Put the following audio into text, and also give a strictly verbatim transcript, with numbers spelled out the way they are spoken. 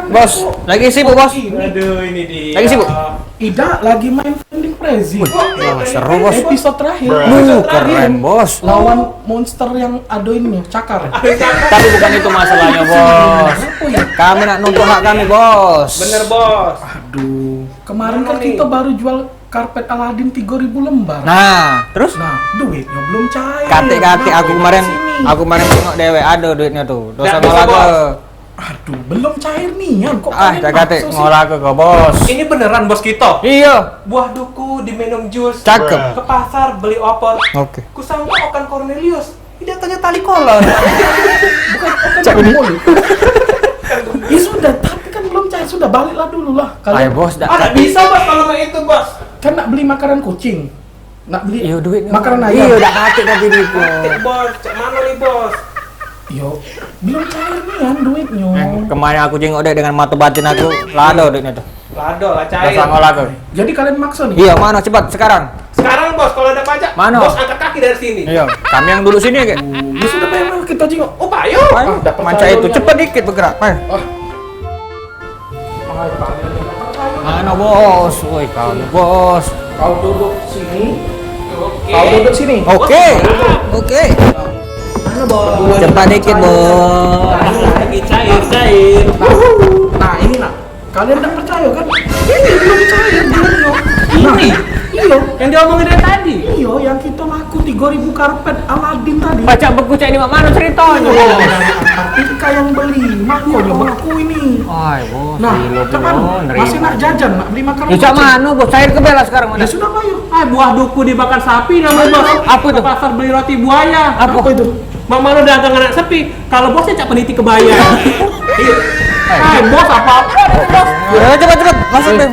Bos, lagi sibuk, Bos. Aduh, ini dia. Lagi sibuk? Idak, lagi main Finding Frenzy. Wah, seru, Bos. Episode terakhir. Wuh, keren, Bos. Lawan monster yang ado ini, cakar. Tapi bukan itu masalahnya, Bos. Apa ya? Kami nak nuntut hak kami, Bos. Bener, Bos. Aduh, kemarin kan kita baru jual karpet Aladin tiga ribu lembar. Nah, terus? Nah, duitnya belum cair. Katik-katik aku kemarin, aku kemarin tengok dewek, ada duitnya tuh. Dosa ngolahke. Aduh, belum cair nian kok. Ah, katik-katik ngolahke kau, Bos. Ini beneran, Bos, kita? Iya. Buah duku diminum jus. Cakep. Ke pasar beli opor. Oke. Kusangka Okan Cornelius. Ini datangnya tali kolor. Bukan, bukan. Cak ini. Ya sudah, tapi kan belum cair, sudah baliklah dulu lah. Ayo, Bos, dak. Ah, dak bisa, Bos, kalau kayak itu, Bos. Kan nak beli makanan kucing. Nak beli makanan ayam. Iyo, dak katik tadi duit, Bos. Katik, Bos. Cak mana nih, Bos? Yo, belum cair nian duitnya. Eh, kemarin aku jengok dek dengan mata batin aku, lado duitnya tuh. Lado lah, cair. Udah sanggup aku. Jadi kalian maksa nih? Iya, mana cepat sekarang? Sekarang, Bos, kalau ada pajak, mana? Bos angkat kaki dari sini. Iya, kami yang dulu sini ya, Kak. Ya sudah, bayar kita jenguk. Oh, payo. Ayo, ah, dak mancai percaya itu. Cepet dikit bergerak, ayo. Ah. Mana, Bos? Woi, kau, Bos. Kau duduk sini. Oke. Kau duduk sini. Oke. Oke. Mana, Bos? Cepat dikit, Bos. Lagi cair, cair. Nah, ini, nah. Kalian dak percaya kan? Ini belum cair duitnya. Ini? Nah, iyo. Yang diomongin dari tadi? Iyo, yang kita laku tiga ribu karpet Aladin tadi. Pacak beku cak ini, mak, mana ceritanya? Iyo, tapi kau yang beli, makanya beku ini. Ay, Bos, nah, gila, cak mana? Masih nak jajan, nak beli makan? Ya, cak mana, Bos? Cair ke bela sekarang, mana? Ya sudah, ayo. Ay, buah duku dimakan sapi namanya, Bos. Apa itu? Ke pasar beli roti buaya. Apa? Apa itu? Mak, mana dagang anak sepi? Kalau bosnya cak peniti kebaya. Iya. Eh, bos apa-apa itu, Bos. Ya, cepet, cepet. Masuk, Bim.